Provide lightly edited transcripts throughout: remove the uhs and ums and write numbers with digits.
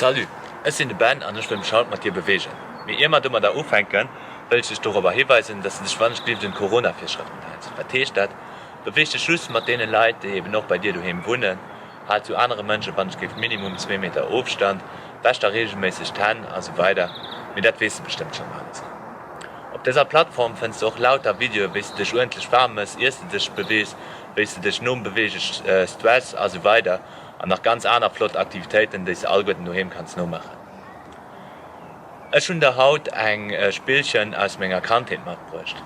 Salut, ech sinn de Ben an ech wëll mech haut mat dir beweegen. Mee ier mer domadder ufänken, wëll ech dech dorobber hiweisen, dass de dech wannechgelift un d'Corona-Virschrëften häls. Wat heescht dat? Beweeg dech just mat deene Leit, déi eben och bei dir doheem wunnen. Hal zu anere Mënsche wannechgelift minimum zwee Meter Ofstand, wäsch der reegelméisseg d'Hänn a sou weider. Mee dat weess de bestëmmt schonn alles. Op dëser Plattform fënns de och lauter Videoe wéi s de dech uerdentlech waarm mëss, iers de dech beweegs, wéi s de dech nom Beweege stress a sou weider an nach ganz aner flott Aktivitéiten, déi s de alleguerten doheem kanns nomaachen. Ech hunn der haut eng Spillchen aus menger Kandheet matbruecht.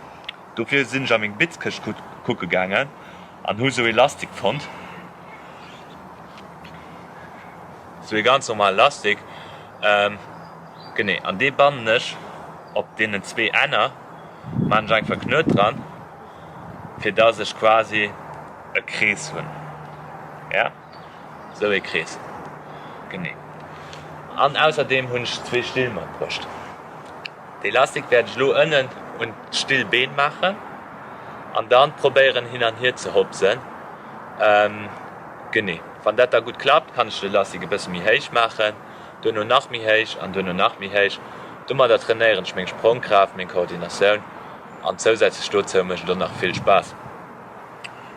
Dofir sinn ech a meng Bitzkëscht kucke gaangen an hu sou ee Lastik fonnt. Sou ee ganz normale Lastik. Genee, an dee bannen ech op deenen zwee Enner, maan ech einfach e Knuet dran, fir dass ech quasi e Krees hunn. Ja, sou ee Krees. Genee. An ausserdeem hunn ech zwee Still matbruecht. Dee Lastik wäert ech elo ënnen un d'Stillbeen maachen an dann probéieren hin an hier ze hopsen. Genee, wann dat da gutt klappt, kann ech de Lastik e bësse méi héich maachen, duerno nach méi héich an duerno nach méi héich. Domadder trainéieren ech meng Sprongkraaft, meng Koordinatioun an zousätzlech dozou mécht et och nach vill Spaass.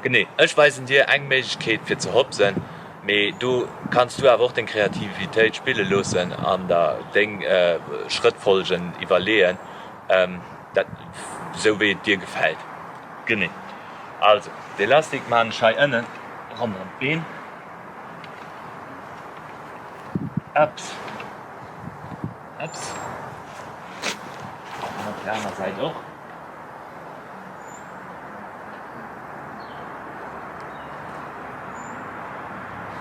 Genee, ech weisen dir eng Méiglechkeet fir ze hopsen, mee do kanns du awer och deng Kreativitéit spille loossen an der deng Schrëttfolgen iwwerleeën, dat sou wéi et dir gefält. Genee, also d'Elastik maan ech hei ënnen ronderëm d'Been. Ups, ups, an op der aner Säit och.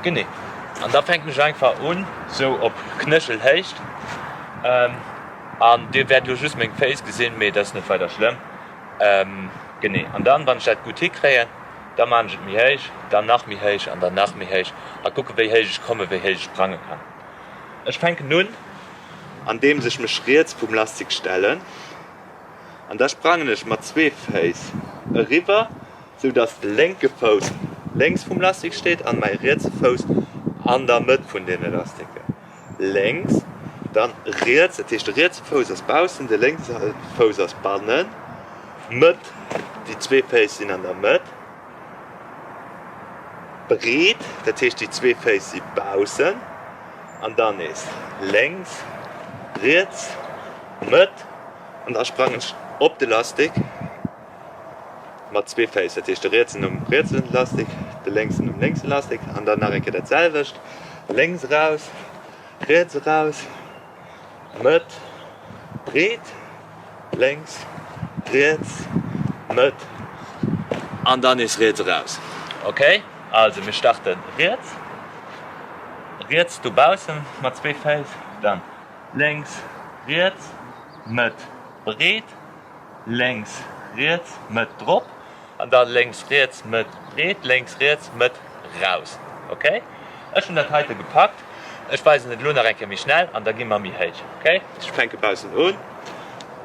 Genee. An da fänken ech einfach un, sou op Knéchelhéicht. An dir wäert elo just meng Féiss gesinn, mee dat ass net weider schlëmm. Genee. An dann, wann ech dat gutt hikréien, da maan ech et méi héich, dann nach méi héich an dann nach méi héich a kucke wéi héich ech kommen, wéi héich ech sprange kann. Ech fänken un, andeems ech mech riets vum Lastik stellen. An da sprangen ech mat zwee Féiss eriwwer, sou dass de lénke Fouss lénks vum Lastik steet an mäi rietse Fouss an der Mëtt vun den Elastiken. Lénks, dann riets, dat heescht de rietse Fouss ass baussen, de lénkse Fouss ass bannen, Mëtt, déi zwee Féiss sinn an der Mëtt, breet, dat heescht déi zwee Féiss si baussen, an dann nees lénks, riets, Mëtt. An da sprangen ech op de Lastik mat zwee Féiss, dat heescht de rietsen um rietsen Lastik, de lénksen um lénkse Lastik an dann nach eng Kéier dat selwecht, lénks eraus, riets eraus, Mëtt, breet, lénks, riets, Mëtt an dann nees riets eraus. Ok, also mir starte riets, riets dobaussen mat zwee Féiss, dann lénks, riets, Mëtt breet, lénks, riets, Mëtt drop an da lénks, riets, Mëtt breet, lénks, riets, Mëtt raus. Ok, ech hunn dat heite gepackt. Ech weisen et elo nach eng Kéier méi schnell an da gi mer méi héich. Ok, ech fänke baussen un,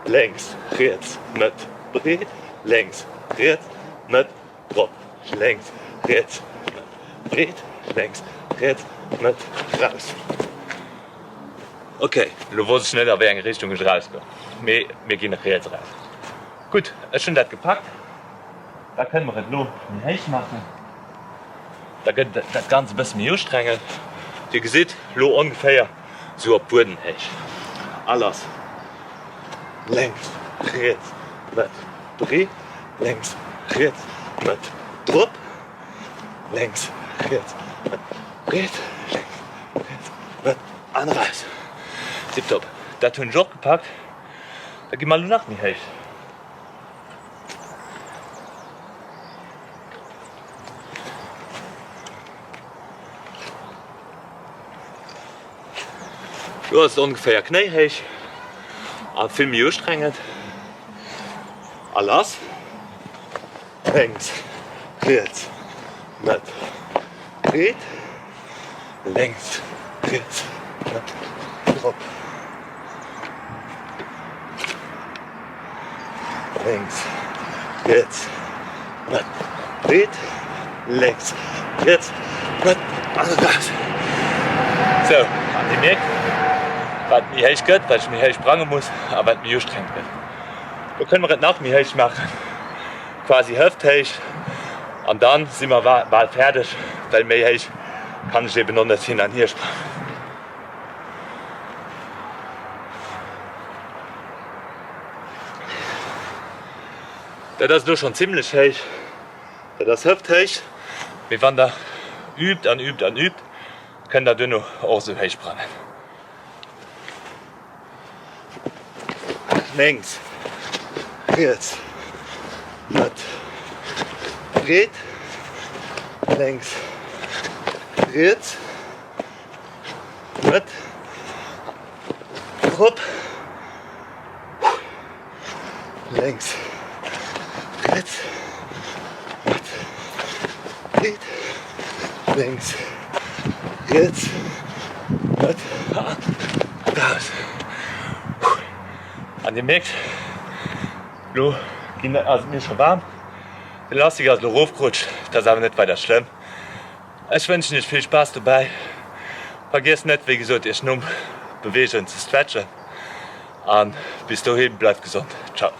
lénks, riets, Mëtt breet, lénks, riets, Mëtt drop, lénks, riets, Mëtt breet, lénks, riets, Mëtt raus. Ok, elo wosst ech net a wéi eng Richtung ech eraus goen, mee mir ginn riets eraus. Gutt, ech hunn dat gepackt, da kënne mer et elo méi héich maachen, da gëtt dat Ganzt e bësse méi ustrengend. Dir gesitt, elo ongeféier esou op Buedenhéicht. A lass, lénks, riets, Mëtt, breet, lénks, riets, Mëtt, drop, lénks, riets, Mëtt, breet, lénks, riets, Mëtt. An eraus. Tiptop. Dat hunn ech och gepackt. Da gi mer elo nach méi héich. Lo ass et ongeféier knéihéich a vill méi ustrengend. A lass. Lénks, riets, Mëtt, breet. Lénks, riets, Mëtt, drop. Lénks, riets, Mëtt, breet. Lénks, riets, Mëtt an eraus. Sou, an Dir mierkt. Wat méi héich gëtt, well ech méi héich sprange muss a wat méi ustrengend gëtt. Do kënne mer et nach méi héich maachen, quasi hëfthéich an dann si mer bal fäerdeg, well méi héich kann ech eben och net hin an hier sprangen. Dat ass elo schonn zimlech héich, dat ass hëfthéich, mee wann der übt an übt an übt, kënnt der duerno och esou héich sprangen. Lénks, riets, Mëtt, breet, lénks, riets, Mëtt, erop. Lénks, riets, Mëtt, breet, lénks, riets, Mëtt an raus. An dir mierkt, lo ginn ass et mir scho waarm. Den Lastik ass elo erofgerutscht, dat ass awer net weider schlëmm. Ech wënschen iech vill Spaass dobäi. Vergiesst net wéi gesot iech nom Beweegen ze stretchen. An bis dohin bleift gesond. Ciao.